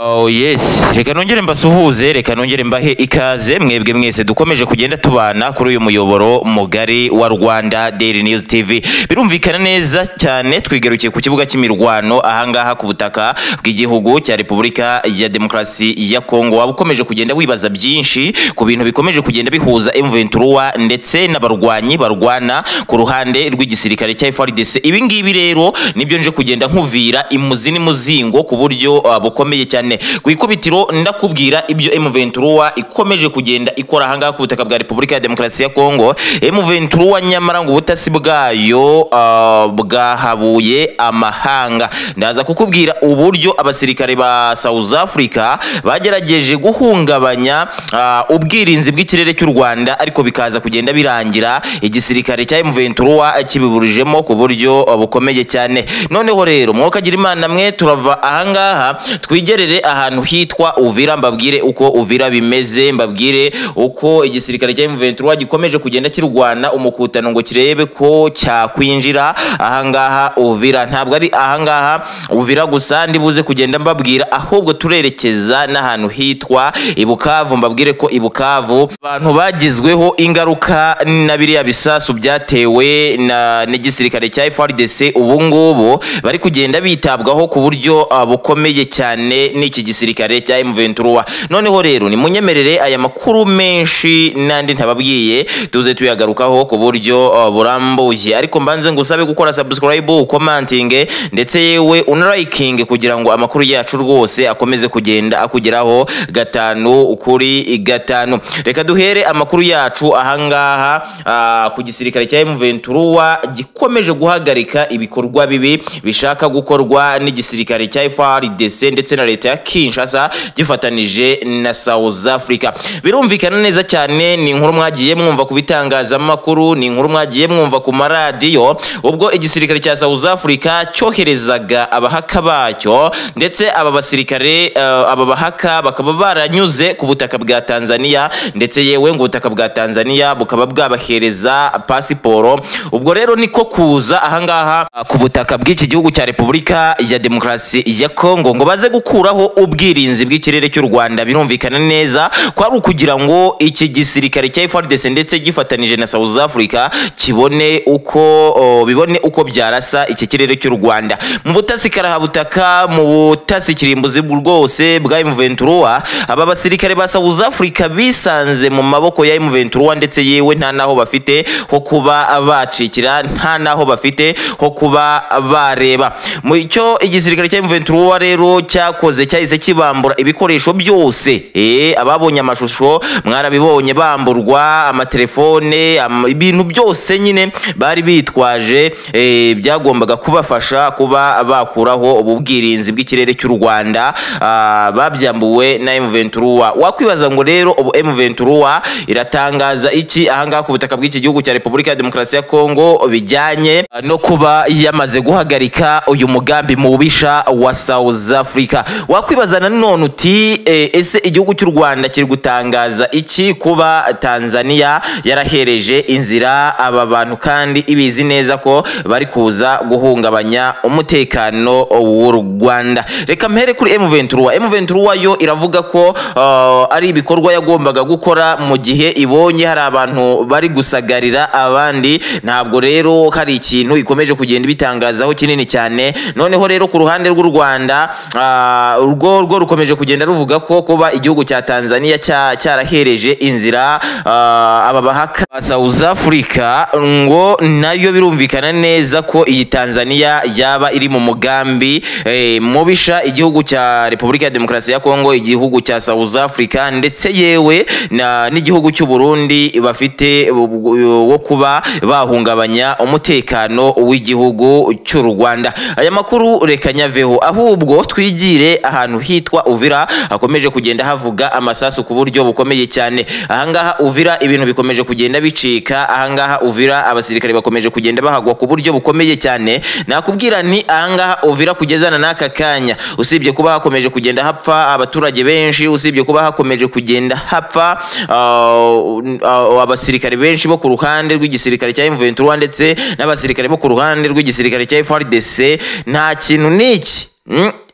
Oh yes, reka nongere mbasuhuze, reka nongere mbahe ikaze mwebwe mwese dukomeje kugenda tubana kuri uyu muyoboro mugari wa Rwanda Daily News TV. Birumvikana neza cyane, twigarukiye ku kibuga cy'imirwano ahangaha ku butaka bw'igihugu cya Repubulika ya Demokarasi ya Kongo. Waba ukomeje kugenda wibaza byinshi ku bintu bikomeje kugenda bihuza M23 ndetse n'abarwanyi barwana ku ruhande rw'igisirikare cya FARDC. Ibi ngibi rero nibyo nje kugenda nkuvira imuzi n'imuzingo ku buryo bukomeye cyane. Ku ikubitiro ndakubwira ibyo M23 ikomeje kugenda ikora ahangaha ku butaka bwa Repubulika ya Demokarasi ya Kongo. M23 nyamara ngo ubutasi bwayo bwahabuye amahanga. Ndaza kukubwira uburyo abasirikare ba South Africa bagerageje guhungabanya ubwirinzi bw'ikirere cy'u Rwanda, ariko bikaza kugenda birangira igisirikare cya M23 kibiburijemo ku buryo bukomeye cyane. Noneho rero mwokagira Imana mwe, turava ahangaha twigerere ahantu hitwa Uvira, mbabwire uko Uvira bimeze, mbabwire uko igisirikare cya M23 gikomeje kugenda kirwana umukutano ngo kirebe ko cyakwinjira ahangaha Uvira. Ntabwo ari ahangaha Uvira gusa ndibuze kugenda mbabwira, ahubwo turerekeza n'ahantu hitwa Ibukavu, mbabwire ko Ibukavu abantu bagizweho ingaruka na biriya bisasu byatewe na n'igisirikare cya FARDC ubu ngubu bari kugenda bitabwaho ku buryo bukomeye cyane n'iki gisirikare cya M23. Noneho rero nimunyemerere aya makuru menshi nandi ntababwiye tuze tuyagarukaho ku buryo burambuye, ariko mbanze ngusabe gukora subscribe, commenting ndetse yewe unaliking kugira ngo amakuru yacu rwose akomeze kugenda akugeraho gatanu kuri gatanu. Reka duhere amakuru yacu ahangaha ku gisirikare cya M23 gikomeje guhagarika ibikorwa bibi bishaka gukorwa n'igisirikare cya FARDC ndetse na leta ya Kinshasa gifatanije na South Africa. Birumvikana neza cyane, ni inkuru mwagiye mwumva ku bitangazamakuru, ni inkuru mwagiye mwumva ku maradiyo, ubwo igisirikare cya South Africa cyoherezaga abahaka bacyo, ndetse aba basirikare aba bahaka bakaba baranyuze ku butaka bwa Tanzania, ndetse yewe ngo ubutaka bwa Tanzania bukaba bwabahereza pasiporo. Ubwo rero niko kuza ahangaha ku butaka bw'iki gihugu cya Repubulika ya Demokarasi ya Kongo ngo baze gukuraho ubwirinzi bw'ikirere cy'u Rwanda. Birumvikana neza ko ari ukugira ngo iki gisirikare cya FARDC ndetse gifatanije na South Africa kibone uko bibone uko byarasa iki kirere cy'u Rwanda. Mu butasi karahabutaka, mu butasi kirimbuzi rwose bwa M23, aba basirikare ba South Africa bisanze mu maboko ya M23, ndetse yewe nta naho bafite ho kuba bacikira, nta naho bafite ho kuba bareba. Mu cyo igisirikare cya M23 rero cyakoze, cyahise kibambura ibikoresho byose. Ababonye amashusho mwarabibonye, bamburwa amatelefone, ibintu byose nyine bari bitwaje byagombaga kubafasha kuba bakuraho ubu bwirinzi bw'ikirere cy'u Rwanda, babyambuwe na M23. Wakwibaza ngo rero ubu M23 iratangaza iki ahangaha ku butaka bw'iki gihugu cya Repubulika ya Demokarasi ya Kongo bijyanye no kuba yamaze guhagarika uyu mugambi mubisha wa South Africa. Wakwibaza nanone uti ese igihugu cy'u Rwanda kiri gutangaza iki kuba Tanzania yarahereje inzira aba bantu kandi ibizi neza ko bari kuza guhungabanya umutekano w'u Rwanda? Reka mpere kuri M23. M23 yo iravuga ko ari ibikorwa yagombaga gukora mu gihe ibonye hari abantu bari gusagarira abandi. Ntabwo rero hari ikintu ikomeje kugenda ibitangazaho kinini cyane. Noneho rero ku ruhande rw'u Rwanda, urwo rukomeje kugenda ruvuga ko kuba igihugu cya Tanzania cyarahereje inzira aba bahaka South Africa, ngo nayo birumvikana neza ko iyi Tanzania yaba iri mu mugambi mubisha igihugu cya Repubulika ya Demokarasi ya Kongo, igihugu cya South Africa ndetse yewe n'igihugu cy'u Burundi bafite wo kuba bahungabanya umutekano w'igihugu cy'u Rwanda. Aya makuru reka nyaveho, ahubwo twigire ahantu hitwa Uvira hakomeje kugenda havuga amasasu ku buryo bukomeye cyane. Ahangaha Uvira ibintu bikomeje kugenda bicika, ahangaha Uvira abasirikare bakomeje kugenda bahagwa ku buryo bukomeye cyane. Nakubwira nti ahangaha Uvira kugezana n'aka kanya, usibye kuba hakomeje kugenda hapfa abaturage benshi, usibye kuba hakomeje kugenda hapfa abasirikare benshi bo ku ruhande rw'igisirikare cya M23 ndetse n'abasirikare bo ku ruhande rw'igisirikare cya FARDC, nta kintu niki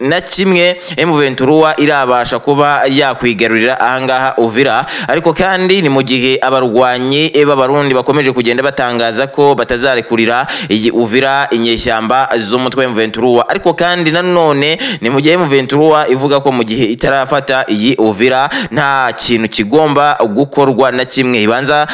na kimwe M23 irabasha kuba yakwigarurira ahangaha Uvira. Ariko kandi ni mu gihe abarwanyi b'Abarundi bakomeje kugenda batangaza ko batazarekurira iyi Uvira inyeshyamba z'umutwe M23. Ariko kandi nanone ni mu gihe M23 ivuga ko mu gihe itarafata iyi Uvira nta kintu kigomba gukorwa na kimwe, ibanza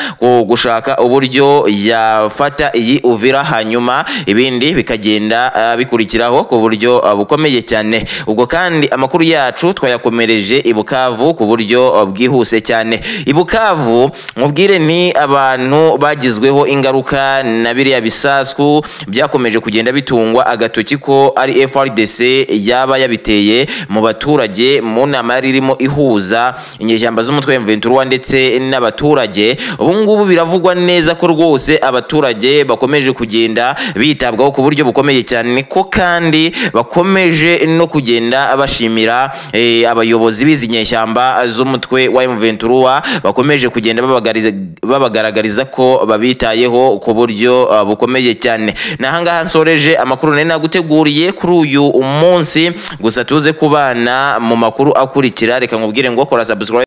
gushaka uburyo yafata iyi Uvira hanyuma ibindi bikagenda bikurikiraho ku buryo bukomeye cyane. Ubwo kandi amakuru yacu twayakomereje i Bukavu ku buryo bwihuse cyane. I Bukavu mubwire ni abantu bagizweho ingaruka na biriya bisasu byakomeje kugenda bitungwa agatoki ko ari FARDC yaba yabiteye mu baturage mu nama yari irimo ihuza inyeshyamba z'umutwe M23 ndetse n'abaturage. Ubu ngubu biravugwa neza ko rwose abaturage bakomeje kugenda bitabwaho ku buryo bukomeye cyane, ko kandi bakomeje no kugenda bashimira abayobozi b'izi nyeshyamba z'umutwe wa M23 bakomeje kugenda babagaragariza ko babitayeho ku buryo bukomeye cyane. Nahangaha nsoreje amakuru nari naguteguriye kuri uyu munsi, gusa tuze kubana mu makuru akurikira. Reka nkubwire ngo kora subscribe.